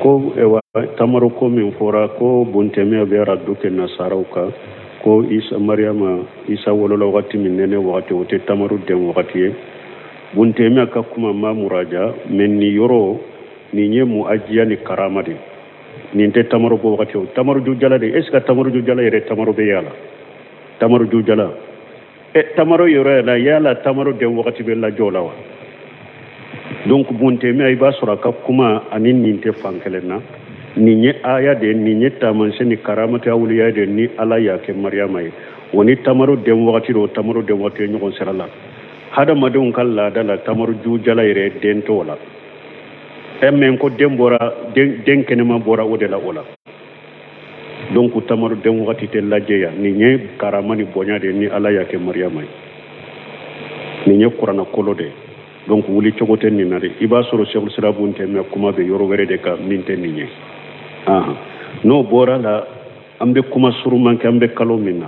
Ko ewa tamaro ko min fɔra ko Buntemiya bɛ radu kɛ nasaraw kan ko Isa Mariyama Isa wolola wagati min nɛnɛ wagati o tɛ tamaro den wagati ye. Buntemiya ka kuma ma muraja mais nin yɔrɔ nin ye muajiya ni karama de nin tɛ tamaro bɔ wagati o tamaro jujala de est ce que tamaro jujala yɛrɛ tamaro bɛ y'a la tamaro jujala e tamaro yɔrɔ yɛrɛ la yala tamaro den wagati bɛ lajɔ la wa donc Buntemiya i b'a sɔrɔ a ka kuma ani nin tɛ fan kelen na nin ye aya de nin ye taamasiyɛn ni karamati awuliya de ni ala y'a kɛ mariyama ye o ni tamaro den wagati o tamaro den wagati ye ɲɔgɔn sira la hadamadenw ka laada la tamaro jujala yɛrɛ den t'o la e mɛn ko den bɔra den kɛnɛma bɔra o de la o la donc tamaro den wagati tɛ lajɛ yan nin ye karama ni bonya de ni ala y'a kɛ mariyama ye nin ye kuranna kolo de ye donc wuli cogo tɛ nin na de i b'a sɔrɔ Sheikhul Islam Bun Taymiya kuma bɛ yɔrɔ wɛrɛ de kan min tɛ nin ye n'o bɔra la an bɛ kuma suruman kɛ an bɛ kalo min na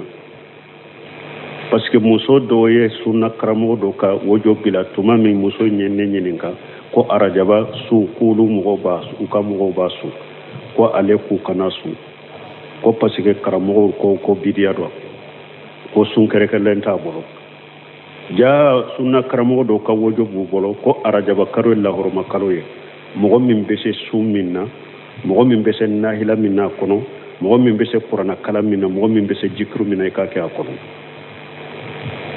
parce que muso dɔ ye sunna karamɔgɔ dɔ ka wojo bila tuma min muso in ye ne ɲininka ko arajaba sun k'olu mɔgɔw b'a u ka mɔgɔw b'a sun ko ale k'u kana sun ko parce que karamɔgɔw ko ko bidiya don ko sun kɛrɛkɛrɛlen t'a bolo ja sunna karamɔgɔ dɔw ka wojo b'u bolo ko arajaba kalo ye lahɔrɔma kalo ye mɔgɔ min bɛ se sun min na mɔgɔ min bɛ se nahila min na a kɔnɔ mɔgɔ min bɛ se kuranna kalan min na mɔgɔ min bɛ se jikiru min na i k'a kɛ a kɔnɔ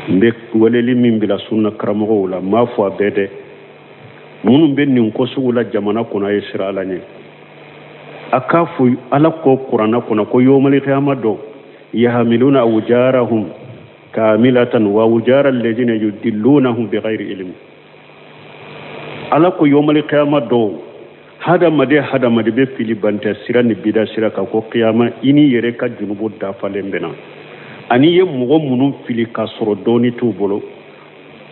n bɛ weleli min bila sunna karamɔgɔw la n m'a fɔ a bɛɛ dɛ minnu bɛ nin ko sugu la jamana kɔnɔ a ye siran ala ɲɛ a k'a fɔ ala ko kuranna kɔnɔ ko yomali kiyama don yahamiluna awjarahum kamilatan wa awjara alladhina yudillunahum bighayri ilm ala ko yomali kiyama don hadamaden hadamaden bɛ fili bantɛ sira ni bida sira kan ko kiyama i n'i yɛrɛ ka junubu dafalen bɛ na ani i ye mɔgɔ minnu fili k'a sɔrɔ dɔnni t'u bolo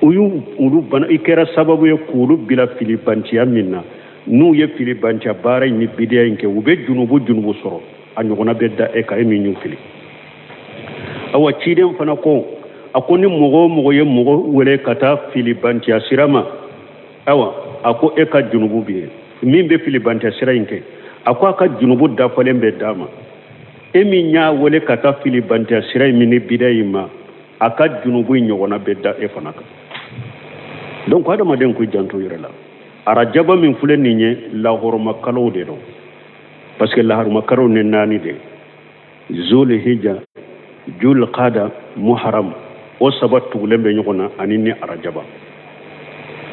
u y'u olu bana i kɛra sababu ye k'olu bila fili bantiya min na n'u ye fili bantiya baara in ni bidiya in kɛ u bɛ junubu junubu sɔrɔ a ɲɔgɔnna bɛ da e kan e min y'u fili awa ciden fana ko a ko ni mɔgɔ o mɔgɔ ye mɔgɔ wele ka taa fili bantiya sira ma awa a ko e ka junubu bɛ yen min bɛ filibantiya sira in kɛ a ko a ka junubu dafalen bɛ d'a ma e min y'a wele ka taa filibantiya sira in min ni bida in ma a ka junubu in ɲɔgɔnna bɛ da e fana kan donc hadamaden k'u janto yɛrɛ la arajaba min filɛ nin ye lahɔrɔma kalow de don parce que lahɔrɔma kalow ni naani de zulhijja julqada muharam o saba tugulen bɛ ɲɔgɔn na ani ni arajaba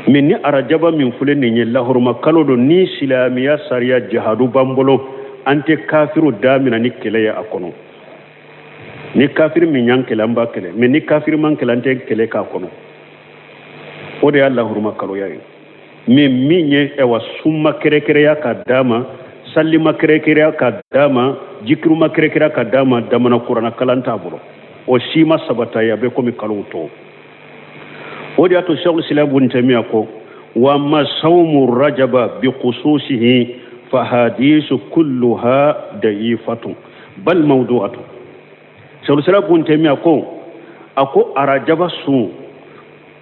mais ni arajaba min filɛ nin ye lahɔrɔma kalo don ni silamɛya sariya jihadu b'an bolo an tɛ kafiru damina ni kɛlɛ ye a kɔnɔ ni kafiri min y'an kɛlɛ an b'a kɛlɛ mais ni kafiri m'an kɛlɛ an tɛ kɛlɛ k'a kɔnɔ o de y'a lahɔrɔma kaloya ye mais min ye ɛwa sun ma kɛrɛkɛrɛya ka d'a ma sali ma kɛrɛkɛrɛya ka d'a ma jikiru ma kɛrɛkɛrɛya ka d'a ma damana kuranna kalan t'a bolo o si ma sabata ye a bɛ komi kalow tɔ o de y'a to sɛkul silam bun tɛmiya ko wa amma sawmu rajaba bi khususihi fa hadisu kulluha da'ifatun bal mawdu'atun sɛkul silam bun tɛmiya ko a ko arajaba sun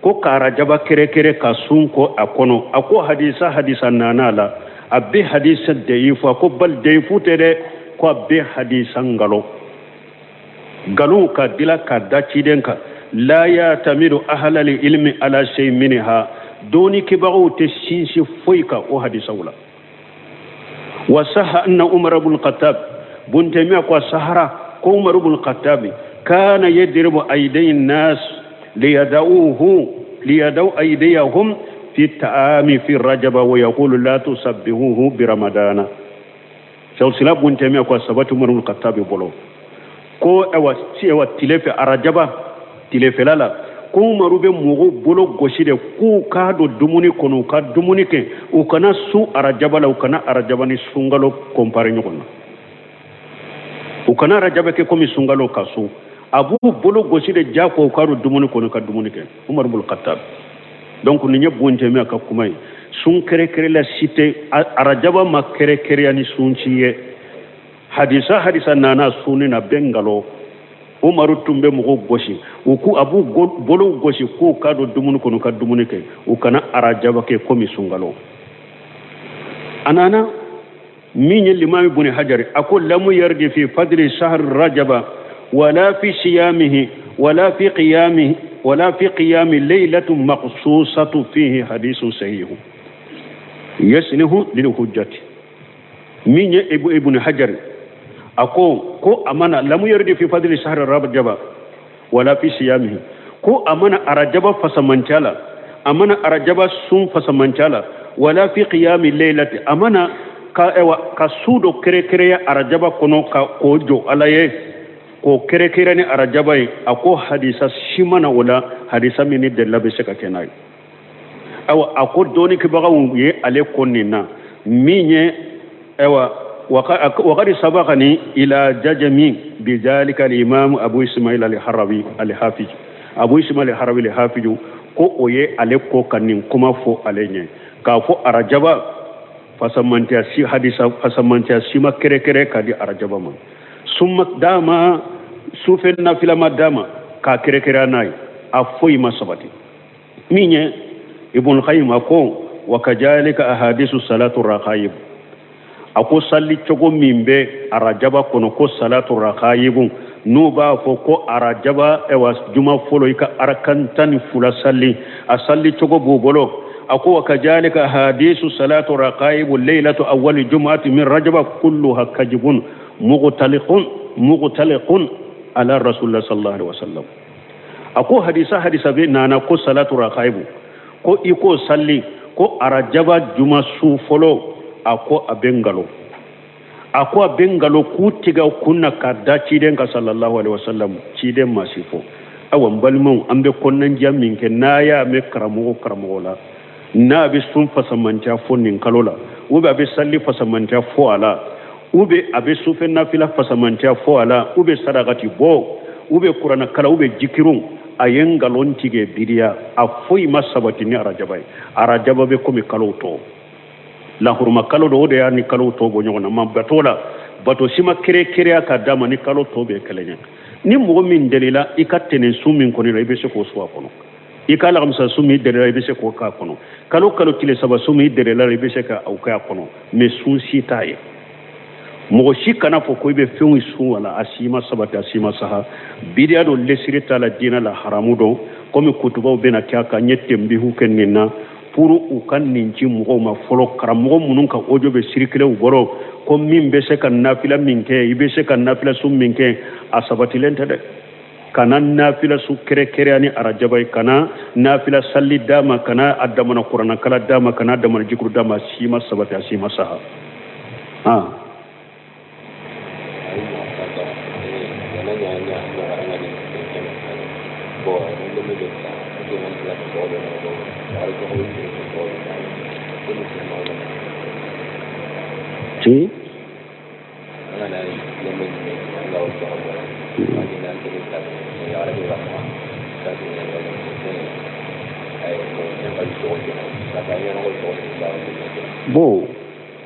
ko ka arajaba kɛrɛkɛrɛ ka sun ko a kɔnɔ a ko hadisa hadisa nana la a bɛ hadisa dayifu a ko bal dayifu tɛ dɛ ko a bɛ hadisa nkalon nkalon ka dila ka da ciden kan la yatamidu ahlal ilmi ala shay minha dɔnnikɛbagaw tɛ sinsin foyi kan o hadisaw la wa saha anna umar ibn khattab bun taymiya ko sahara ko umar ibn khattab kana yadribu aydayn nas liyadauhu liyadau aydiyahum fi ta'ami fi rajaba wa yaqulu la tusabbihuhu bi ramadana Shaykhul Islam bun Taymiya ko sabati Umar ibn Khattab bolo ko awa awa tile fɛ arajaba tilefɛla la ko Umaru bɛ mɔgɔw bolo gosi de k'u k'a don dumuni kɔnɔ u ka dumuni kɛ u kana sun arajaba la u kana arajaba ni sunkalo kɔnpare ɲɔgɔn na u kana arajaba kɛ komi sunkalo ka sun a b'u bolo gosi de jako u k'a don dumuni kɔnɔ ka dumuni kɛ Umar ibn Khattab donc nin ye bun Taymiya ka kuma ye sun kɛrɛkɛrɛla si tɛ arajaba ma kɛrɛkɛrɛya ni sun si ye hadisa hadisa nana sunni na bɛɛ nkalon umaru tun bɛ mɔgɔw gosi u ku a b'u bolow gosi k'u k'a don dumuni kɔnɔ ka dumuni kɛ u kana arajaba kɛ komi sunkalo a nana Min ye limami buni hajari, a ko lamu yardi fi fadli shahr rajaba wala fi siyamihi wala fi qiyamihi wala fi qiyami laylatin maqsusatu fihi hadisun sahihu yaslihu lil hujjati. Min ye ibn hajari, a ko ko a ma na lamu yardi fi fadli shahr rajaba wala fi siyamihi, ko a ma na arajaba fasamanca la, a ma na arajaba sun fasamanca la, wala fi qiyami laylati, a ma na ka ewa ka su dɔ kɛrɛkɛrɛya arajaba kɔnɔ ka k'o jɔ ala ye, k'o kɛrɛkɛrɛ ni arajaba ye. A ko hadisa si ma na o la, hadisa min ni delila bɛ se ka kɛ n'a ye. Ayiwa, a ko dɔɔnikɛbagaw ye ale kɔn nin na min ye, ayiwa, wakadi sabakani ila jajami bizalika al-imam abu ismail al-harawi al-hafiz, abu ismail al-harawi al-hafiz, ko o ye ale kɔn ka nin kuma fɔ ale ɲɛ, k'a fɔ arajaba fasamantiya si, hadisa fasamantiya si ma kɛrɛkɛrɛ ka di arajaba ma, sun ma d'a ma, sufɛ nafila ma d'a ma k'a kɛrɛkɛrɛ n'a ye, a foyi ma sabati. Min ye ibn qayyim, a ko wa kajalika ahadisu salatu raqaib, a ko salli cogo min bɛ arajaba kɔnɔ, ko salatu raqaib, n'u b'a fɔ ko arajaba ɛwa juma fɔlɔ i ka arakan 12 salli, a salli cogo b'u bolo. A ko wa kajalika ahadisu salatu raqaib laylatu awwali jumu'ati min rajaba kulluha kajibun mughtaliqun mughtaliqun ala rasulillah sallallahu alaihi wasallam. A ko hadisa bɛ nana ko salatu raqaib, ko i k'o salli ko arajaba juma su fɔlɔ, a ko a bɛ nkalon, a ko a bɛ nkalon k'u tigɛ kun na ka da ciden kan sallallahu alaihi wasallam, ciden ma si fɔ. Awa n balimaw, an bɛ kɔnɔnajɛ min kɛ, n'a y'a mɛn karamɔgɔ karamɔgɔ la n'a bɛ sun fasamantiya fɔ nin kalo la, ou bien a bɛ salli fasamantiya fɔ a la, ou bien a bɛ sufɛ nafila fasamantiya fɔ a la, ou bien sarakati bɔ, ou bien kuranɛ kalan, ou bien jikirun, a ye nkalon tigɛ, bidiya, a foyi ma sabati ni arajaba ye. Arajaba bɛ komi kalo tɔ, lahuruma kalo don, o de y'a ni kalo tɔ bɔ ɲɔgɔn na. Ma bato la, bato si ma kɛrɛkɛrɛya ka d'a ma ni kalo tɔ bɛɛ kelen ye. Ni mɔgɔ min delila i ka tɛnɛn sun min kɔni la, i bɛ se k'o sun a kɔnɔ. I ka alamisa sun min delila, i bɛ se k'o k'a kɔnɔ. Kalo kalo tile 3 sun min delila, i bɛ se ka o k'a kɔnɔ. Mais sun si t'a ye. Mɔgɔ si kana fɔ ko i bɛ fɛnw sun wala, a si ma sabati, a si ma saha, bidiya don, lesiri t'a la diinɛ la, haramu don. Komi kutubaw bɛna kɛ a kan, n ye tenbihu kɛ nin na pour u ka nin ci mɔgɔw ma fɔlɔ. Karamɔgɔ minnu ka audio bɛ circuler u bɔrɔ ko min bɛ se ka nafila min kɛ, i bɛ se ka nafila sun min kɛ, a sabatilen tɛ dɛ. Kana nafila sun kɛrɛkɛrɛya ni arajaba ye, kana nafila salli d'a ma, kana a damana kuranakala d'a ma, kana a damana jikuru d'a ma, a si ma sabati, a si ma saha. Ti bon,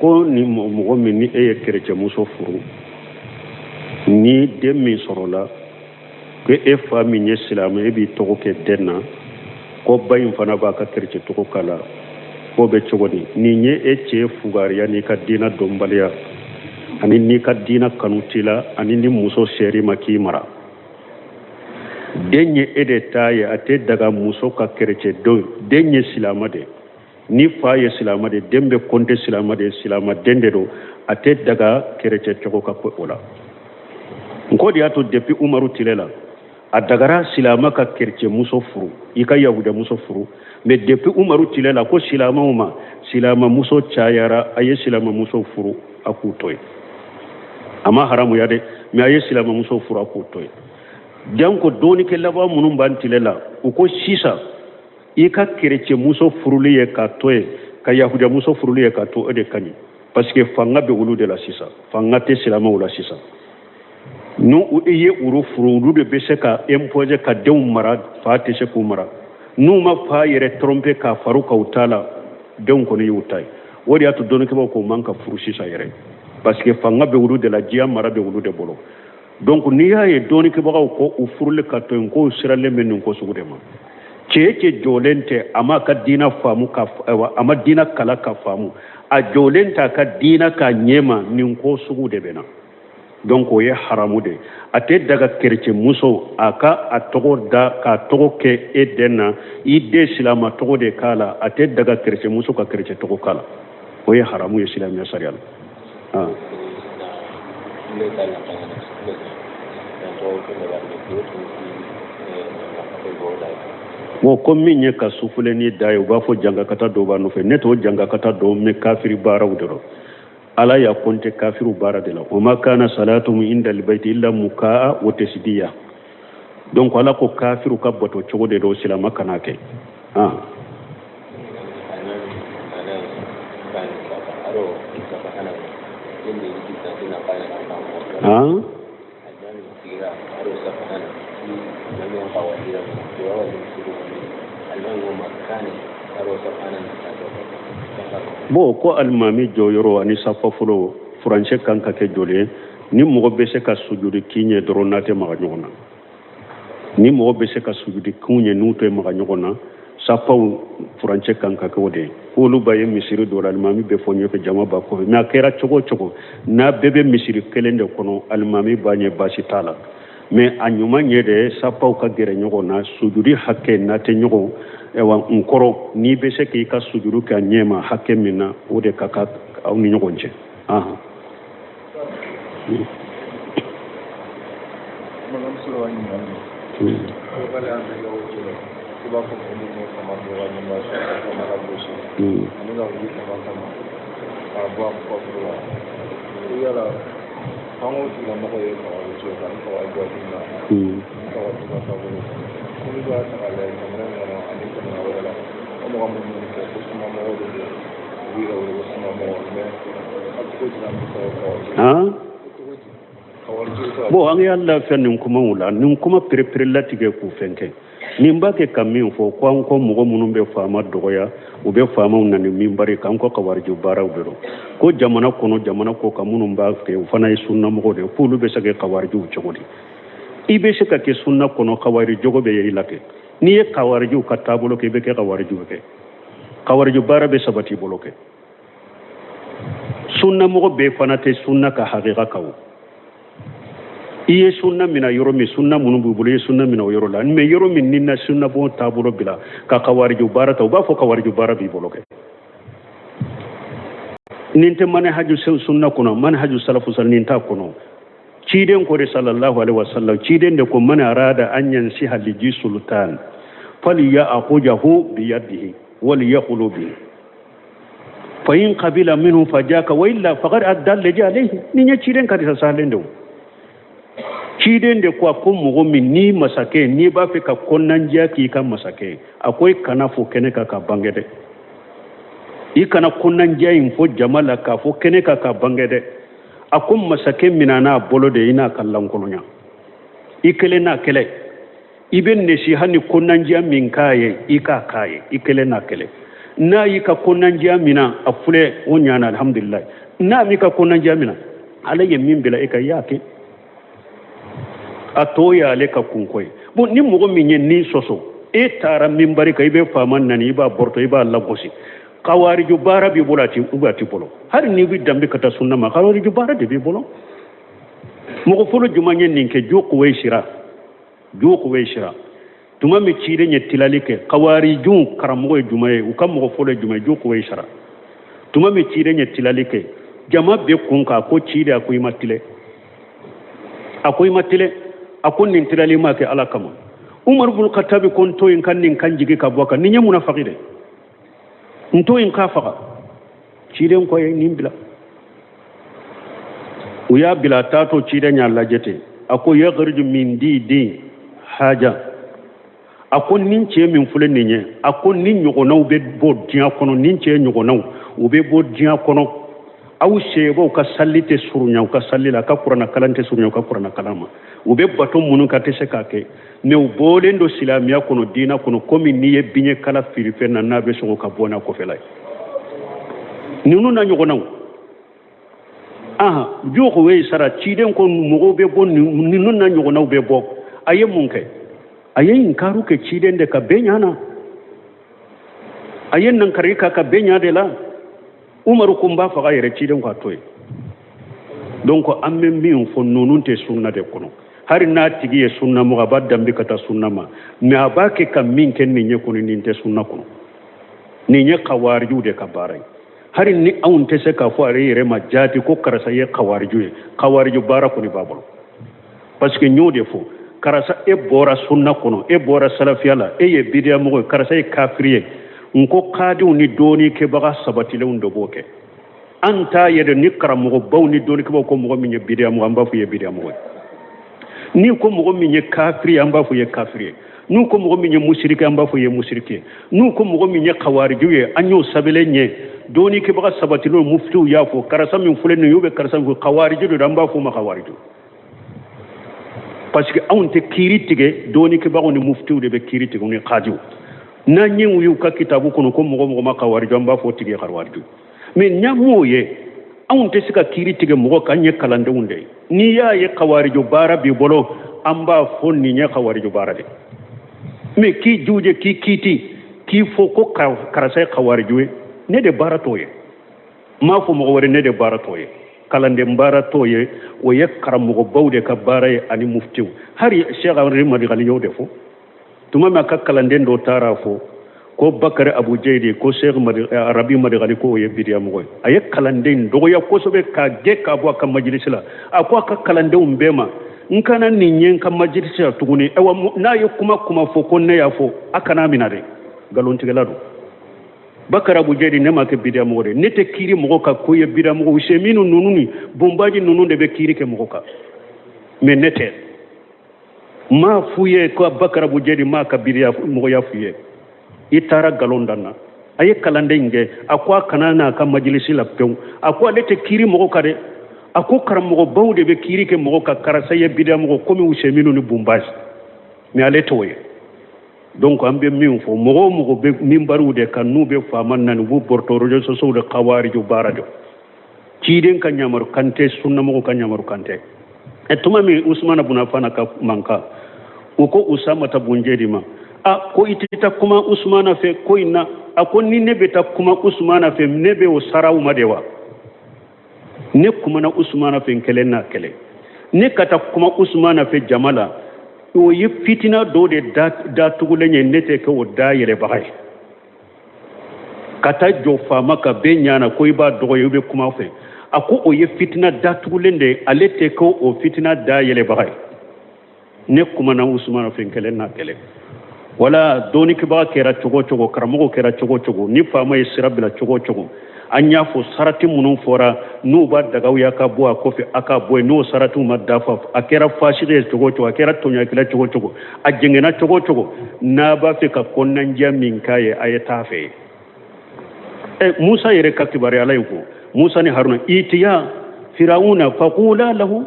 ko ni mɔgɔ min ni e ye kerecɛmuso furu, ni den min sɔrɔla, ko e fa min ye silamɛ, e b'i tɔgɔ kɛ den na, ko ba in fana b'a ka kerecɛ tɔgɔ k'a la, k'o bɛ cogo di? Nin ye e cɛ fugariya n'i ka diinɛ dɔnbaliya ani n'i ka diinɛ kanu t'i la, ani ni muso sɛri ma k'i mara. Den ye e de ta ye, a tɛ daga muso ka kerecɛ don. Den ye silamɛ de, ni fa ye silamɛ de, den bɛ kɔnte silamɛ de, silamɛ den de don, a tɛ daga kerecɛ tɔgɔ ka ko o la. N ko de y'a to depuis Umaru tile la, a dagara silamɛ ka kerecɛ muso furu, i ka yahuda muso furu. Mais depuis Umaru tile la, ko silamɛw ma, silamɛ muso cayara, a ye silamɛ muso furu, a k'u to yen. A ma haramuya dɛ, mais a ye silamɛ muso furu, a k'u to yen. Donc dɔɔnikɛ laban minnu b'an tile la, u ko sisan i ka kerecɛ muso furuli ye k'a to yen, ka yahuda muso furuli ye k'a to, o de ka ɲi, parce que fanga bɛ olu de la sisan, fanga tɛ silamɛw la sisan. N'u i ye olu furu, olu de bɛ se ka imposer ka denw mara, fa tɛ se k'u mara. N'u ma fa yɛrɛ tromper k'a faru k'u ta la, denw kɔni y'u ta ye. O de y'a to dɔnnikɛbaaw ko man ka furu sisan yɛrɛ, parce que fanga bɛ olu de la, diɲɛ mara bɛ olu de bolo. Donc n'i y'a ye dɔnnikɛbagaw ko u furuli ka to yen, k'u siralen bɛ nin ko sugu de ma. Cɛ cɛ jɔlen tɛ, a ma ka diinɛ faamu ka, a ma diinɛ kala ka faamu, A jɔlen t'a ka diina k'a ɲɛma, nin ko sugu de bɛ na. Donc o ye haramu de ye. A tɛ daga kerecɛn muso a ka a tɔgɔ da k'a tɔgɔ kɛ e den na. I den silama tɔgɔ de k'a la. A tɛ daga kerecɛn muso ka kerecɛn tɔgɔ k'a la, o ye haramu ye silamɛya sariya la. Bon, ko min ye ka sufuleni da ye, u b'a fɔ jankakata dɔw b'a nɔfɛ. Ne t'o jankakata dɔn, mais kafiri baaraw de rɔ. Ala y'a kɔnte kafiru baara de la: wa ma kana salatuhum inda albayti illa mukaa wa tasdiya. Donc Ala ko kafiru ka bato cogo de don, silama kana kɛ. Ah, ah. Bon, ko alimami jɔyɔrɔ ani safa fɔlɔ furancɛ kan ka kɛ joli ye? Ni mɔgɔ bɛ se ka sujudi k'i ɲɛ dɔrɔn, n'a tɛ maga ɲɔgɔn na. Ni mɔgɔ bɛ se ka sujudi k'u ɲɛ, n'u tɛ maga ɲɔgɔn na, safaw furancɛ kan ka kɛ o de ye. K'olu ba ye misiri dɔ la, alimami bɛ fɔ ɲɛfɛ, jama b'a kɔfɛ. Mais a kɛra cogo o cogo, n'a bɛɛ bɛ misiri kelen de kɔnɔ, alimami b'a ɲɛ, baasi t'a la. Mais a ɲuman ye de sapaw ka gɛrɛ ɲɔgɔn na, sujudi hakɛ n'a tɛ ɲɔgɔn ɛwa n kɔrɔ. N'i bɛ se k'i ka sujudu kɛ a ɲɛma hakɛ min na, o de ka kan aw ni ɲɔgɔn cɛ. Ahan. I b'a fɔ minnu bɛ fama dɔgɔya ni ma fama ka gosi ani ka wuli fama kama k'a bɔ a kɔfɛ la, yala an k'o tigilamɔgɔ ye khawariji ye ka ni khawariji hakili la ni khawariji ka taabolo ko n'i b'a ta k'a lajɛ jamana in kɔnɔ ani jamana wɛrɛ la, o mɔgɔ minnu bɛ kɛ ko sunamɔgɔw de don, u b'u yɛrɛ wele ko sunamɔgɔ, mais a cogo di an bɛ se ka khawariji cogo di? Bon, an y'a lafiya nin kumaw la, nin kuma perepere latigɛ k'u fɛn kɛ. Nin b'a kɛ ka min fɔ ko an ko mɔgɔ minnu bɛ faama dɔgɔya, u bɛ faamaw nani minbari kan, an ko kawariji baaraw de don. Ko jamana kɔnɔ, jamana kɔ kan, minnu b'a kɛ, u fana ye sunnamɔgɔw de ye, k'olu bɛ se ka kɛ kawarijiw cogo di? I bɛ se ka kɛ sunna kɔnɔ, kawariji jogo bɛ ye i la kɛ. N'i ye kawarijiw ka taabolo kɛ, i bɛ kɛ kawarijiw kɛ, kawariji baara bɛ sabati i bolo kɛ. Sunnamɔgɔ bɛɛ fana tɛ sunna ka hakika kan. O i ye sunna mina yɔrɔ min, sunna minnu b'i bolo, i ye sunna mina o yɔrɔ la. Mais yɔrɔ min n'i na sunna bon taabolo bila ka kawariju baara ta, u b'a fɔ kawariju baara b'i bolo kɛ. Nin tɛ manhaju sunna kɔnɔ, manhaju salafu sal nin t'a kɔnɔ. Ciden ko de, sallallahu alaihi wasallam, ciden de ko: man arada an yansiha liji sultan falyaakhujahu biyadihi waliyakhulu bihi fa in qabila minhu fajaka wa illa faqad adda alladhi alayhi. Nin ye ciden ka hadisa sahalen de. Ciden de ko, a ko mɔgɔ min ni masakɛ, n'i b'a fɛ ka kɔnɔnandiya k'i ka masakɛ, a ko i kana fɔ kɛnɛ kan ka bange dɛ. I kana kɔnɔnandiya in fɔ jama la k'a fɔ kɛnɛ kan ka bange dɛ. A ko masakɛ minɛ n'a bolo de, i n'a ka lankolonya, i kelen n'a kɛlɛ. I bɛ nesiha ni kɔnɔnandiya min k'a ye, i k'a k'a ye, i kelen n'a kɛlɛ. N'a y'i ka kɔnɔnandiya mina, a filɛ, o ɲana, alhamdulilayi. N'a m'i ka kɔnɔnandiya mina, Ala ye min bila e kan, i y'a kɛ, a tɔ y'ale ka kunko ye. Bon, ni mɔgɔ min ye nin sɔsɔ, e taara minbari kan, i bɛ faama nani, i b'a bɔrɔtɔ, i b'a lagosi, kawariju baara b'i bolo, a ti a t'i bolo. Hali n'i bɛ danbe ka taa sunna ma, kawariju baara de b'i bolo. Mɔgɔ fɔlɔ jumɛn ye nin kɛ? Jukuwayisira, Jukuwayisira. Tuma min ciden ye tilali kɛ, kawarijun karamɔgɔ ye jumɛn ye? U ka mɔgɔ fɔlɔ ye jumɛn ye? Jukuwayisira. Tuma min ciden ye tilali kɛ, jama bɛ kun kan, a ko ciden, a ko i ma tile, a ko i ma tile, a ko nin tilali ma kɛ Ala kama. Umaru bun Katabi ko n to yen ka nin kan jigi ka bɔ a kan, nin ye munafaki de, n to yen k'a faga. Ciden ko ye nin bila, u y'a bila a taatɔ, ciden y'a lajɛ ten, a ko yakhruju min didi haja. A ko nin cɛ min filɛ nin ye, a ko nin ɲɔgɔnnaw bɛ bɔ diɲɛ kɔnɔ, nin cɛ ɲɔgɔnnaw u bɛ bɔ diɲɛ kɔnɔ. Aw seebaw ka sali tɛ surunya u ka sali la, a ka kuranna kalan tɛ surunya u ka kuranna kalan ma, u bɛ bato minnu ka tɛ se k'a kɛ, mais u bɔlen don silamɛya kɔnɔ, diinɛ kɔnɔ, komi n'i ye biɲɛ kala fili fɛn na, n'a bɛ sɔgɔ ka bɔ n'a kɔfɛla ye, ninnu na ɲɔgɔnnaw. Aha, Jukuwayisara, ciden ko mɔgɔw bɛ bɔ, ninnu na ɲɔgɔnnaw bɛ bɔ. A ye mun kɛ? A ye inkaru kɛ ciden de ka bɛɛ ɲa na, a ye nankari k'a ka bɛɛ ɲa de la. Umaru ko n b'a faga yɛrɛ, ciden k'a to yen. Donc an bɛ min fɔ, ninnu tɛ sunna de kɔnɔ. Hali n'a tigi ye sunna mɔgɔ, a b'a danbe ka taa sunna ma, mais a b'a kɛ ka min kɛ nin ye kɔni, nin tɛ sunna kɔnɔ. Nin ye kawarijiw de ka baara ye. Hali ni anw tɛ se k'a fɔ ale yɛrɛ ma jaati ko karisa ye kawariju ye, kawariju baara kɔni b'a bolo. Parce que n y'o de fɔ, karisa e bɔra sunna kɔnɔ, e bɔra salafiya la, e ye bidiya mɔgɔ ye, karisa ye kafiri ye. N ko kadiw ni dɔɔni kɛbaga sabatilenw de b'o kɛ. An t'a ye dɛ. Ni karamɔgɔbaw ni dɔɔnikɛbaw ko mɔgɔ min ye bidiya mɔgɔ, an b'a fɔ i ye bidiya mɔgɔ ye. N'i ko mɔgɔ min ye kafiri ye, an b'a fɔ i ye kafiri ye. N'u ko mɔgɔ min ye musiriki, an b'a fɔ i ye musiriki ye. N'u ko mɔgɔ min ye kawariju ye, an y'o sɛbɛnlen ye, dɔɔnikɛbaga sabatilenw, muftiw y'a fɔ, karisa min filɛ nin ye, bɛ karisa min fɔ kawariju de don, an b'a fɔ o ma kawariju. Parce que anw tɛ kiiri tigɛ, dɔɔnikɛbagaw ni muftiw de bɛ kiiri tigɛ, ni kadiw. N'an ye y'u ka kitabu kɔnɔ ko mɔgɔ mɔgɔ ma kawariju, an b'a fɔ o tigi ye kawariju. Mais n'an m'o ye, anw tɛ se ka kiiri tigɛ mɔgɔ kan, ye kalandenw de ye. N'i y'a ye kawariju baara b'i bolo, an b'a fɔ nin ye kawariju baara de. Mais k'i juje, k'i kiiti, k'i fɔ ko karisa ye kawariju ye, ne de baara t'o ye. N m'a fɔ mɔgɔ wɛrɛ, ne de baara t'o ye, kalanden baara t'o ye. O ye karamɔgɔbaw de ka baara ye ani muftiw. Hali Cheikh Henri Madigali y'o de fɔ tuma min a ka kalanden dɔ taara fɔ ko Bakari Abu Jeyidi ko Cheikh Arabi Madigali ko o ye bidiya mɔgɔ ye. A ye kalanden dɔgɔya kosɛbɛ k'a gɛn k'a bɔ a ka majilisi la. A ko a ka kalandenw bɛɛ ma, n kana nin ye n ka majilisi la tuguni. Ayiwa, n'a ye kuma kuma fɔ ko ne y'a fɔ, a kana minɛ dɛ, nkalontigɛla don. Bakari Abu Jeyidi, ne ma kɛ bidiya mɔgɔ de, ne tɛ kiiri mɔgɔ kan ko ye bidiya mɔgɔ. Useminu ninnu ni Bonbaji ninnu de bɛ kiiri kɛ mɔgɔ kan, mais ne tɛ. N m'a f'u ye ko Bakari Abu Jeyidi m'a ka bidiya mɔgɔya f'u ye. I taara nkalon da n na. A ye kalanden in kɛ, a ko a kana n'a ka majilisi la pewu. A ko ale tɛ kiiri mɔgɔ kan dɛ, a ko karamɔgɔbaw de bɛ kiiri kɛ mɔgɔ kan, karisa ye bidiya mɔgɔ komi Useminu ni Bonbaji, mais ale t'o ye. Donc an bɛ min fɔ, mɔgɔ o mɔgɔ bɛ minbariw de kan, n'u bɛ faama nani, u b'u bɔrɔtɔ réseaux sociaux de, kawariju baara de. Ciden ka ɲamaru kan tɛ, sunnamɔgɔw ka ɲamaru kan tɛ. Ɛ, tuma min Usumana bun Afana ka mankan, u ko Usamata bun Jedi ma, a ko i tɛ taa kuma Usumana fɛ ko in na? A ko ni ne bɛ taa kuma Usumana fɛ, ne bɛ o sara u ma de wa? Ne kumana Usumana fɛ n kelen n'a kɛlɛ, ne ka taa kuma Usumana fɛ jama la, o ye fitina dɔ de datugulen ye, ne tɛ kɛ o da yɛlɛbaga ye. Ka taa jɔ faama ka bɛɛ ɲana ko i b'a dɔgɔ ye, i bɛ kuma fɛ, a ko o ye fitina datugulen de ye, ale tɛ kɛ o fitina da yɛlɛbaga ye. Ne kumana Usumana fɛ n kelen n'a kɛlɛ. Wala dɔɔnikɛbaga kɛra cogo o cogo, karamɔgɔ kɛra cogo o cogo, ni faama ye sira bila cogo o cogo, an y'a fɔ sarati minnu fɔra n'u b'a dagaw ya ka bɔ a kɔfɛ, a ka bɔ yen. N'o saratiw ma dafa, a kɛra fasigi ye cogo o cogo, a kɛra tɔɲɔkɛla cogo o cogo, a jɛngɛnna cogo o cogo, n'a b'a fɛ ka kɔnɔnajɛ min k'a ye, a ye taa fɛ yen. Ɛ, Musa yɛrɛ ka kibaruya ala ye ko Musa ni Haruna, itiya firawuna faqula lahu,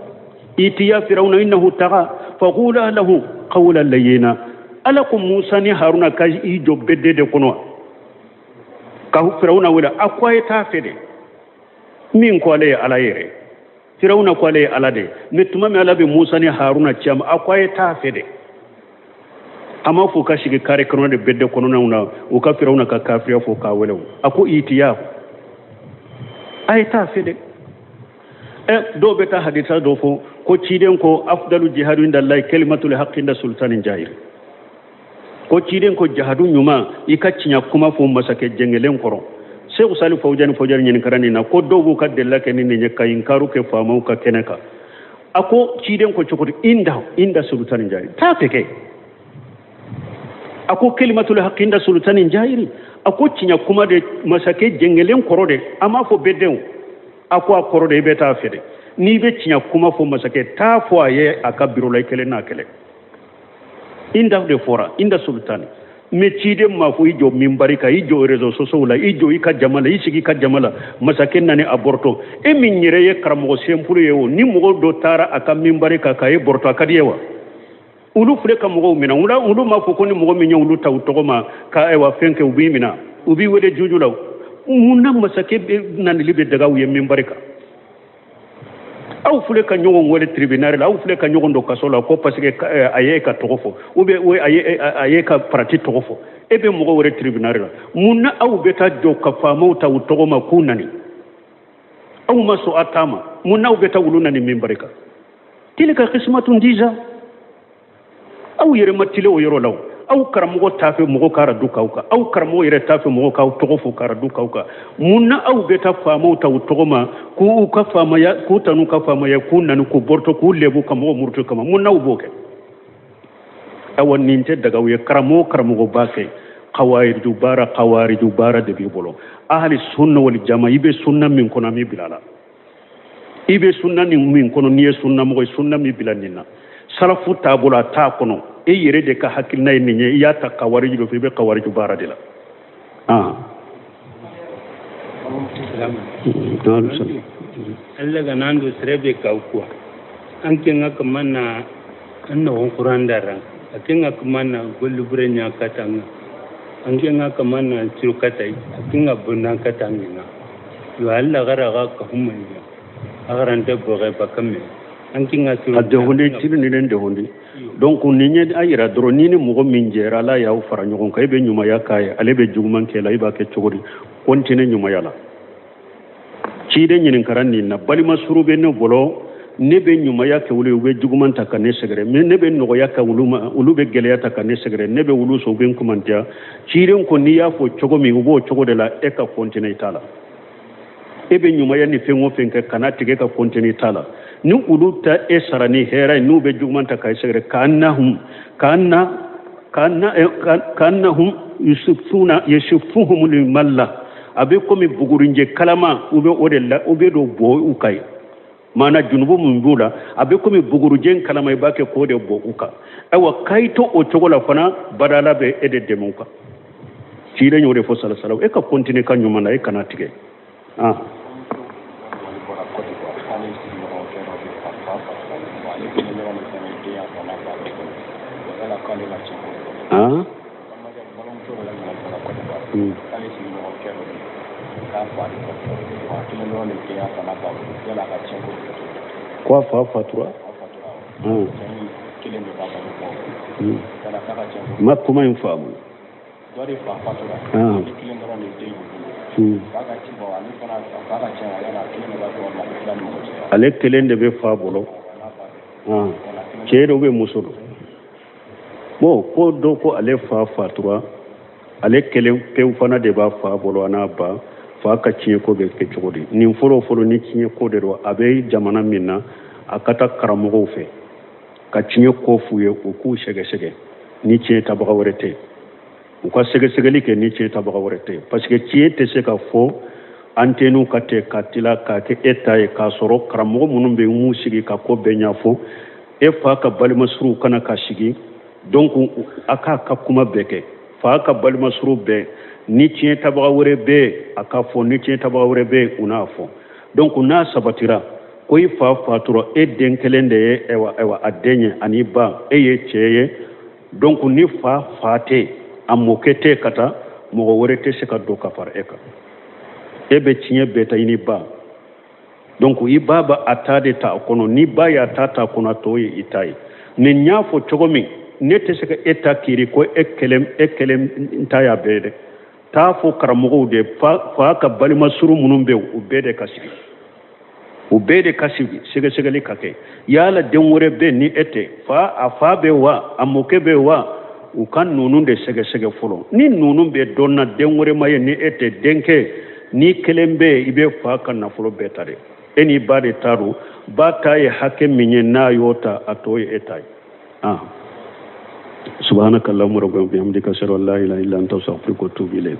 itiya firawuna innahu taga faqula lahu qawlan layyina. Ala ko Musa ni Haruna ka i jɔ bɛɛ de kɔnɔ ka firawuna wele, a ko a ye taa fɛ de. Min ko ale ye ala yɛrɛ, firawuna ko ale ye ala de. Mais tuma min ala bɛ Musa ni Haruna ci a ma, a ko a ye taa fɛ de. A ma fɔ ka sigi kare kɔnɔ de bɛɛ de kɔnɔnaw na, u ka firawuna ka kafiriya fɔ k'a wele. A ko itiya, a ye taa fɛ de. Ɛ, dɔw bɛ taa hadisa dɔ fɔ ko ciden ko afdalu jihadu inda Allahi kalimatul haqqi inda sultanin jahil, ko ciden ko jahadu ɲuman, i ka tiɲɛ kuma fɔ masakɛ jɛngɛlen kɔrɔ. Seku Sali Fawujani Fawujani ɲininkara nin na ko dɔw b'u ka delila kɛ ni nin ye ka inkaru kɛ faamaw ka kɛnɛ kan. A ko ciden ko cogo di? Inda sultanin jahil, taa fɛ kɛ. A ko kalimatul haqqi inda sultanin jahili, a ko tiɲɛ kuma de masakɛ jɛngɛlen kɔrɔ de. A m'a fɔ bɛɛ denw, a ko a kɔrɔ de, i bɛ taa fɛ de. N'i bɛ tiɲɛ kuma fɔ masakɛ, taa fɔ a ye a ka biro la, i kelen n'a kɛlɛ. Inda de fɔra, inda sultani. Mais ciden m'a fɔ i jɔ minbari kan, i jɔ réseaux sociaux la, i jɔ i ka jama la, i sigi i ka jama la, masakɛ nani a bɔrɔtɔ. E min yɛrɛ ye karamɔgɔ simple ye o, ni mɔgɔ dɔ taara a ka minbari kan k'a ye bɔrɔtɔ, a ka di ye wa? Olu filɛ ka mɔgɔw minɛ, olu m'a fɔ ko ni mɔgɔ min ye olu ta u tɔgɔ ma ka ayiwa fɛn kɛ, u b'i minɛ, u b'i wele juju la. Mun na masakɛ nanili bɛ daga u ye minbari kan? Aw filɛ ka ɲɔgɔn wele tribunal la, aw filɛ ka ɲɔgɔn don kaso la ko parce que a ye ka tɔgɔ fɔ, ou bien a ye ka parti tɔgɔ fɔ, e bɛ mɔgɔ wɛrɛ tribunal la. Mun na aw bɛ taa jɔ ka faamaw ta u tɔgɔ ma k'u nani? Aw ma sɔn a ta ma, mun n'aw bɛ taa wulu nani minbari kan? Tilka qismatun diza. Aw yɛrɛ ma tilen o yɔrɔ la o. Aw karamɔgɔ t'a fɛ mɔgɔ ka radu k'aw kan, aw karamɔgɔ yɛrɛ t'a fɛ mɔgɔ k'aw tɔgɔ fɔ ka radu k'aw kan. Mun na aw bɛ taa faamaw ta u tɔgɔ ma, k'u ka faamaya, k'u ta n'u ka faamaya, k'u nani, k'u bɔrɔtɔ, k'u lebu, ka mɔgɔ muruti kama? Mun n'aw b'o kɛ? Awa, nin tɛ daga aw ye. Karamɔgɔ karamɔgɔ b'a kɛ, kawariju baara, kawariju baara de b'i bolo. Ahali sunna wal jama, i bɛ sunna min kɔnɔ, a m'i bila la. I bɛ sunna nin min kɔnɔ, n'i ye sunna mɔgɔ ye, sunna m'i bila nin na. Salafu taabolo, a t'a kɔnɔ. E yɛrɛ de ka hakilina ye nin ye, i y'a ta kawariju de fɛ, i bɛ kawariju baara de la. Allah ga nan do serebe kaw kuwa an kenga kamana an no kuran daran a kenga kamana golubure nya katanga an kenga kamana tiru katai a kenga bunna katanga yo Allah gara ga ka humma agarante boxe bakame an kinga tiru. A dehundi tiri ni len dehundi. Donc ni ye a yira dɔrɔn, ni ni mɔgɔ min jɛra, Ala y'aw fara ɲɔgɔn kan, e bɛ ɲumanya k'a ye, ale bɛ juguman kɛ la, i b'a kɛ cogo di? Continuer ɲumanya la. Ciden ɲininkara nin na: balima suru bɛ ne bolo, ne bɛ ɲumanya kɛ olu ye, u bɛ juguman ta ka ne sɛgɛrɛ. Mais ne bɛ nɔgɔya kɛ olu ma, olu bɛ gɛlɛya ta ka ne sɛgɛrɛ. Ne bɛ olu sɔn, u bɛ n kumandiya. Ciden ko n'i y'a fɔ cogo min, u b'o cogo de la, e ka continuer i ta la. E bɛ ɲumanya ni fɛn o fɛn kɛ, kana tigɛ, ka continuer i ta la. Ni olu ta e sara ni hɛrɛ ye, n'u bɛ juguman ta ka e sɛgɛrɛ, ka'annahum ka'anna ka'anna ka'annahum yusufuna yasufuhum limalla, a bɛ komi bugurinjɛ kalama, u bɛ o de la, u bɛ don bɔ u kan ye. Maana junubu min b'u la, a bɛ komi bugurujɛ kalama, i b'a kɛ k'o de bɔ u kan. Ayiwa, k'a to o cogo la fana, badala bɛ e de dɛmɛ u kan. Ciden y'o de fɔ salasala, e ka continuer ka ɲuman na, e kana tigɛ. Ko a fa fatura, ma kuma in faamu. Ale kelen de bɛ fa bolo, cɛ dɔ bɛ, muso don. Bon, ko dɔ ko ale fa fatura, ale kelen pewu fana de b'a fa bolo, a n'a ba. Fa ka tiɲɛ ko bɛ kɛ cogo di? Nin fɔlɔ fɔlɔ, ni tiɲɛ ko de don, a bɛ jamana min na, a ka taa karamɔgɔw fɛ ka tiɲɛ ko f'u ye, u k'u sɛgɛsɛgɛ ni tiɲɛ tabaga wɛrɛ tɛ, u ka sɛgɛsɛgɛli kɛ ni tiɲɛ tabaga wɛrɛ tɛ, parce que tiɲɛ tɛ se ka fɔ antenne ka tɛ ka tila k'a kɛ e ta ye, k'a sɔrɔ karamɔgɔ minnu bɛ m'u sigi ka ko bɛɛ ɲɛfɔ. E fa ka balimasuru kana ka sigi, donc a k'a ka kuma bɛɛ kɛ. Fa ka balimasuru bɛɛ, ni tiɲɛ tabaga wɛrɛ bɛ, a ka fɔ, ni tiɲɛ tabaga wɛrɛ bɛ, u n'a fɔ. Donc n'a sabatira ko i fa fatura, e den kelen de ye, ayiwa, a den ye ani ba, e ye cɛ ye. Donc ni fa fa tɛ, a mɔkɛ tɛ, ka taa mɔgɔ wɛrɛ tɛ se ka don ka fara e kan. E bɛ tiɲɛ bɛɛ ta i ni ba. Donc i ba b'a a ta de ta a kɔnɔ, ni ba y'a ta ta a kɔnɔ, a tɔ ye i ta ye. Nin y'a fɔ cogo min, ne tɛ se ka e ta kiiri ko e kelen, e kelen ta y'a bɛɛ dɛ. Taa fɔ karamɔgɔw de, fa ka balima suru minnu bɛ yen, u bɛɛ de ka sigi, u bɛɛ de ka sigi, sɛgɛsɛgɛli ka kɛ. Yala den wɛrɛ bɛ ni e tɛ? Fa, a fa bɛ wa, a mɔkɛ bɛ wa? U ka ninnu de sɛgɛsɛgɛ fɔlɔ. Ni ninnu bɛ dɔn na, den wɛrɛ ma ye ni e tɛ, denkɛ ni kelen bɛ yen, i bɛ fa ka nafolo bɛɛ ta dɛ. E ni ba de ta don. Ba ta ye hakɛ min ye, n'a y'o ta, a tɔ ye e ta ye. Subhanaka allahumma rabbana bihamdika, ashhadu an la ilaha illa anta, astaghfiruka wa atubu ilayk.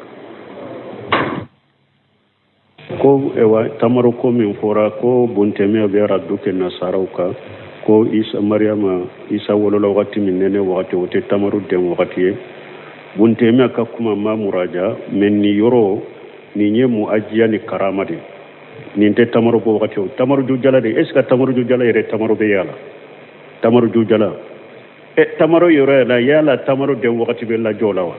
Ko ewa tamaro ko min fɔra ko buntɛmɛ bɛ radu kɛ nasaraw kan, ko Isa Mariyama, Isa wolola wagati min, nɛnɛ wagati, o tɛ tamaro den wagati ye. Buntɛmɛ ka kuma ma muraja mɛ nin yɔrɔ nin ye muajiya ni karama de, nin tɛ tamaro bɔ wagati o, tamaro jujala de. Est ce que tamaro jujala yɛrɛ, tamaro bɛ yala tamaro jujala e tamaro yɔrɔ yɛrɛ yala tamaro den wagati bɛ lajɔ la wa?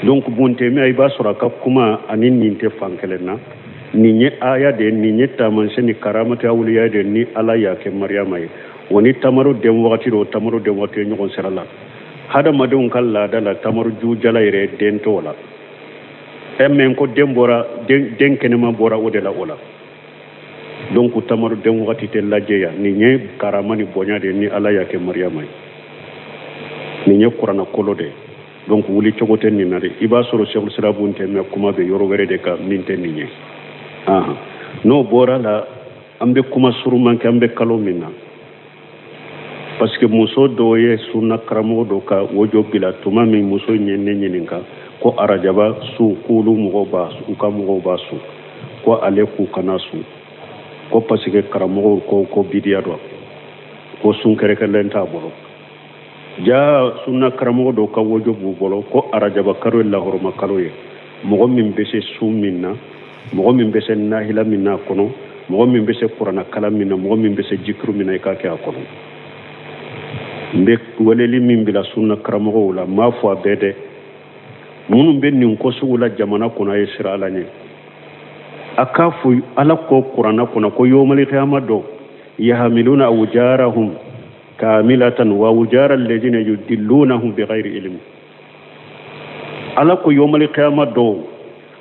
Donc buntɛmɛ, i b'a sɔrɔ a ka kuma ani nin tɛ fan kelen na. Nin ye aya de, nin ye taamasiyɛn ni karamata awuliya de ni Ala y'a kɛ Mariyama ye. O ni tamaro den wagati o tamaro den wagati ye ɲɔgɔn sira la. Hadamadenw ka laada la, tamaro jujala yɛrɛ den t'o la. E mɛn ko den bɔra, den kɛnɛma bɔra o de la o la. Donc tamaro den wagati tɛ lajɛ yan. Nin ye karama ni bonya de ni Ala y'a kɛ Mariyama ye. Nin ye kuranna kolo de ye. Donc wuli cogo tɛ nin na de. I b'a sɔrɔ Sɛkul Islam Bun Taymiya kuma bɛ yɔrɔ wɛrɛ de kan min tɛ nin ye. N'o bɔra la, an bɛ kuma suruman kɛ an bɛ kalo min na, parce que muso dɔw ye sunna karamɔgɔ dɔ ka wojo bila tuma min, muso in ye ne ɲininka ko arajaba sun, k'olu mɔgɔw b'a, u ka mɔgɔw b'a sun, ko ale k'u kana sun, ko parce que karamɔgɔw ko bidiya dɔ, ko sun kɛrɛkɛrɛnnen t'a bolo. Ja sunna karamɔgɔ dɔw ka wojo b'u bolo ko arajaba kalo ye lahɔrɔma kalo ye. Mɔgɔ min bɛ se sun min na, mɔgɔ min bɛ se nahila min na a kɔnɔ, mɔgɔ min bɛ se kuranna kalan min na, mɔgɔ min bɛ se jikiru min na, i k'a kɛ a kɔnɔ. N bɛ weleli min bila sunna karamɔgɔw la, n m'a fɔ a bɛɛ dɛ, minnu bɛ nin ko sugu la jamana kɔnɔ, a ye siran Ala ɲɛ. A k'a fɔ Ala ko kuranna kɔnɔ ko yawmal qiyama dɔ yahamiluna awjarahum kamilatan wa awjara alladhina yudillunahum bighayri ilm. Ala ko yawmal qiyama dɔ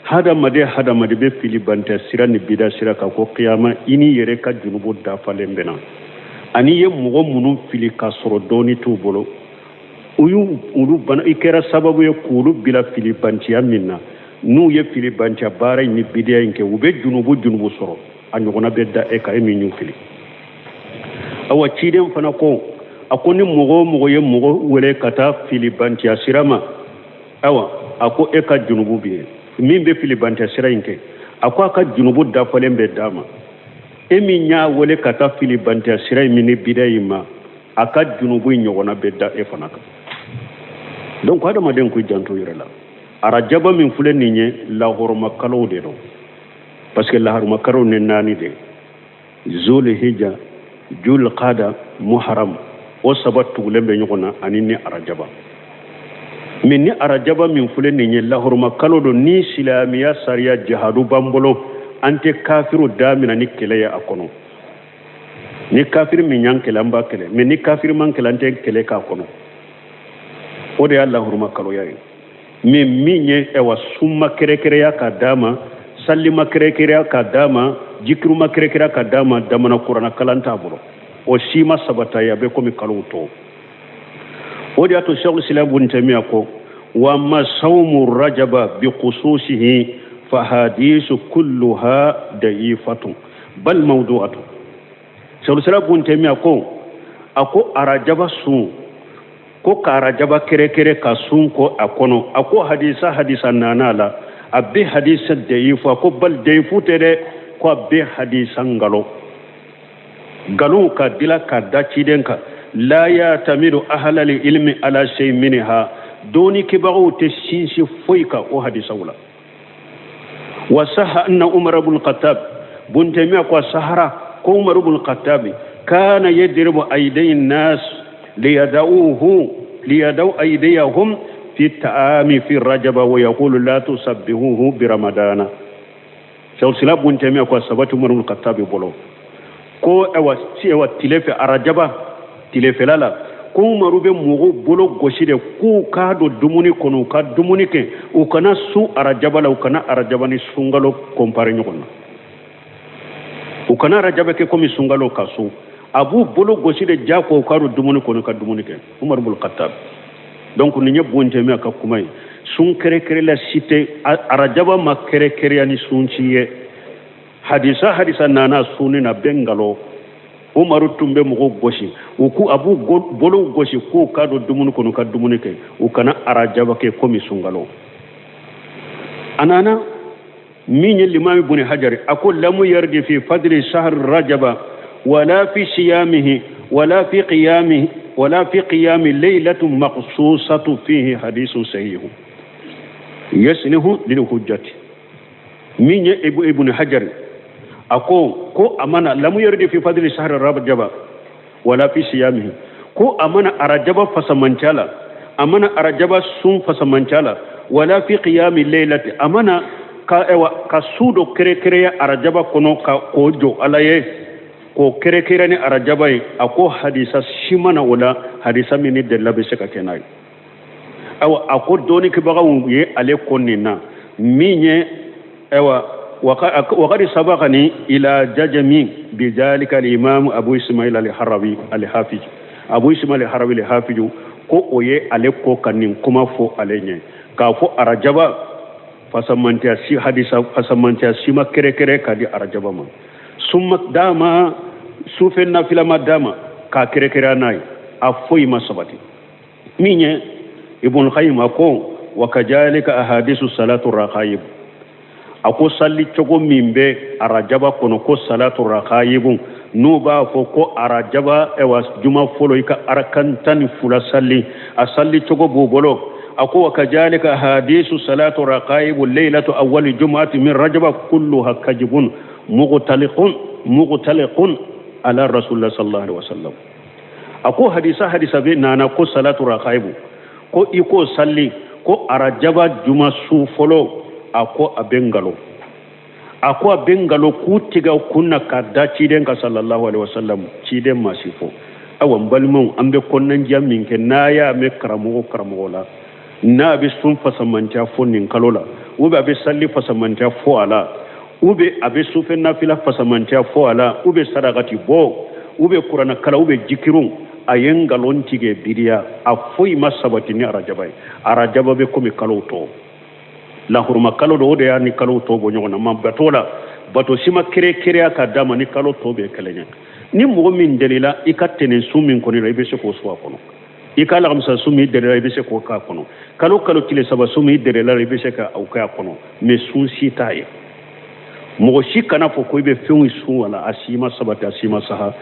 hadamaden hadamaden bɛ fili bantɛ sira ni bida sira kan, ko qiyama i ni yɛrɛ ka junubu dafalen bɛ na, ani ye mɔgɔ minnu fili k'a sɔrɔ dɔɔni t'u bolo, u y'u olu bana, i kɛra sababu ye k'olu bila fili bantiya min na, n'u ye fili bantiya baara in ni bidiya in kɛ, u bɛ junubu sɔrɔ, a ɲɔgɔnna bɛ da e kan, e min y'u fili. Awa ciden fana ko, a ko ni mɔgɔ o mɔgɔ ye mɔgɔ wele ka taa fili bantiya sira ma, awa a ko e ka junubu bɛ yen, min bɛ fili bantiya sira in kɛ, a ko a ka junubu dafalen bɛ d'a ma. E min y'a wele ka taa fili bantiya sira in min ni bidiya in ma, a ka junubu in ɲɔgɔnna bɛ da e fana kan. Donc hadamaden k'u janto yɛrɛ la. Arajaba min filɛ nin ye, lahɔrɔma kalow de don, parce que lahɔrɔma kalow ni naani de, Zulhijja, Julqada, Muharram, o saba tugulen bɛ ɲɔgɔn na ani ni arajaba. Mais ni arajaba min filɛ nin ye, lahɔrɔma kalo don, ni silamɛya sariya jihadu b'an bolo, an tɛ kafiru damina ni kɛlɛ ye a kɔnɔ. Ni kafiri min y'an kɛlɛ, an b'a kɛlɛ, mais ni kafiri man kɛlɛ, an tɛ kɛlɛ k'a kɔnɔ. O de y'a lahɔrɔma kaloya ye. Mais min ye ɛwa sunma kɛrɛkɛrɛya ka d'a ma, salima kɛrɛkɛrɛya ka d'a ma, jikiruma kɛrɛkɛrɛya ka d'a ma, damana kuranna kalan t'a bolo, o si ma sabata ye, a bɛ komi kalow tɔ. O de y'a to Sɛkul Islam Bun Taymiya ko wa ma sawmu rajaba bi khususihi fa hadisu kulluha da'ifatun bal mawdu'atun. Sɛkul Islam Bun Taymiya ko a ko arajaba sun, ko ka arajaba kɛrɛkɛrɛ ka sun ko a kɔnɔ, a ko hadisa nana la, a bɛ hadisa da'ifu, a ko bal da'ifu tɛ dɛ, ko a bɛ hadisa nkalon nkalon ka dila ka da ciden kan. La yatamidu ahlal ilmi ala shay minha, dɔɔni kɛbagaw tɛ sinsin foyi kan o hadisaw la. Wa saha anna Umar ibn Khattab, Bun Taymiya ko sahara ko Umar ibn Khattab kana yadribu aydayn nas liyadauhu liyadau aydiyahum fi ta'ami fi rajaba wa yaqulu la tusabbihuhu bi ramadana. Sɛkul Islam Bun Taymiya ko sabati Umar ibn Khattab bolo ko ɛwa ɛwa tile fɛ arajaba tilefɛla la, ko Umaru bɛ mɔgɔw bolo gosi de k'u k'a don dumuni kɔnɔ, u ka dumuni kɛ, u kana sun arajaba la, u kana arajaba ni sunkalo kɔnpare ɲɔgɔn na, u kana arajaba kɛ komi sunkalo ka sun. A b'u bolo gosi de jako u k'a don dumuni kɔnɔ ka dumuni kɛ. Umaru ibn Khattab. Donc nin ye Bun Taymiya ka kuma ye. Sun kɛrɛkɛrɛla si tɛ arajaba ma kɛrɛkɛrɛya ni sun ci ye. Hadisa nana sunni na bɛɛ nkalon. Umaru tun bɛ mɔgɔw gosi, u ku a b'u bolow gosi k'u k'a don dumuni kɔnɔ ka dumuni kɛ, u kana arajaba kɛ komi sunkalo. A nana min ye limami Buni Hajari, a ko lamu yardi fi fadli shahr rajaba wala fi siyamihi wala fi qiyamihi wala fi qiyami laylatun maqsusatu fihi hadisun sahihu yaslihu lil hujjati. Min ye Ibn Hajari, a ko a mana lamu yardi fi fadli shahr rajaba wala fi siyamihi, ko a mana arajaba fasamanca la, a mana arajaba sun fasamanca la, wala fi qiyami laylati, a mana ka ewa ka su dɔ kɛrɛkɛrɛya arajaba kɔnɔ ka k'o jɔ Ala ye, k'o kɛrɛkɛrɛ ni arajaba ye, a ko hadisa si mana o la, hadisa min ni delila bɛ se ka kɛ n'a ye. Awa a ko dɔɔnikɛbagaw ye ale ko nin na min ye ayiwa وقد سبقني إلى ججم بذلك الإمام أبو إسماعيل الحربي الحافظ أبو إسماعيل الحربي الحافظ ko o ye ale ko ka nin kuma fɔ ale ɲɛ k'a fɔ arajaba fasamantiya si hadisa fasamantiya si ma kɛrɛkɛrɛ ka di arajaba ma sun ma d'a ma sufɛ nafila ma d'a ma k'a kɛrɛkɛrɛ n'a ye a foyi ma sabati min ye ibn qayyim a ko wa kajalika ahadisu salatu raqaib a ko salli cogo min bɛ arajaba kɔnɔ ko salatu raqaib n'u b'a fɔ ko arajaba ɛwa juma fɔlɔ i ka arakan 12 salli a salli cogo b'u bolo a ko wa kajalika ahadisu salatu raqaib laylatu awwali jumu'ati min rajaba kulluha kajibun mughtaliqun mughtaliqun ala rasulillah sallallahu alaihi wasallam a ko hadisa hadisa bɛ nana ko salatu raqaibu ko i k'o salli ko arajaba juma su fɔlɔ a ko a bɛ nkalon a ko a bɛ nkalon k'u tigɛ kun na ka da ciden kan sallallahu alaihi wasallam ciden ma si fɔ awa n balimaw an bɛ kɔnɔnajɛya min kɛ n'a y'a mɛn karamɔgɔ karamɔgɔ la n'a bɛ sun fasamantiya fɔ nin kalo la ou bien a bɛ salli fasamantiya fɔ a la ou bien a bɛ sufɛ nafila fasamantiya fɔ a la ou bien sarakati bɔ ou bien kuranɛ kalan ou bien jikirun a ye nkalon tigɛ biriya a foyi ma sabati ni arajaba ye arajaba bɛ komi kalo tɔ lahuruma kalo don o de y'a ni kalo tɔ bɔ ɲɔgɔn na ma bato la bato si ma kere-kereya ka d'a ma ni kalo tɔ bɛɛ kelen ye ni mɔgɔ min delila i ka tɛnɛn sun min kɔni la i bɛ se k'o sun a kɔnɔ i ka alamisa sun min delila i bɛ se k'o k'a kɔnɔ kalo kalo tile saba sun min delila i bɛ se ka o k'a kɔnɔ mais sun si t'a ye mɔgɔ si kana fɔ ko i bɛ fɛnw sun wala a si ma sabati a si ma saha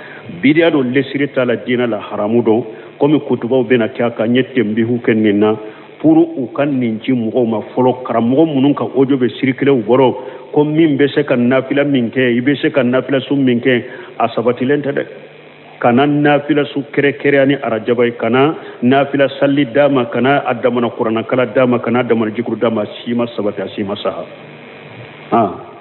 bidiya don lesiri t'a la diinɛ la haramu don komi kutubaw bɛna kɛ a kan n ye tenbihu kɛ nin na pour u ka nin ci mɔgɔw ma fɔlɔ karamɔgɔ minnu ka audio bɛ circuler u bɔrɔ ko min bɛ se ka nafila min kɛ i bɛ se ka nafila sun min kɛ a sabatilen tɛ dɛ kana nafila su kɛrɛkɛrɛya ni arajaba ye kana nafila salli d'a ma kana a damana kuranakala d'a ma kana a damana jikuru d'a ma a si ma sabati a si ma saha ah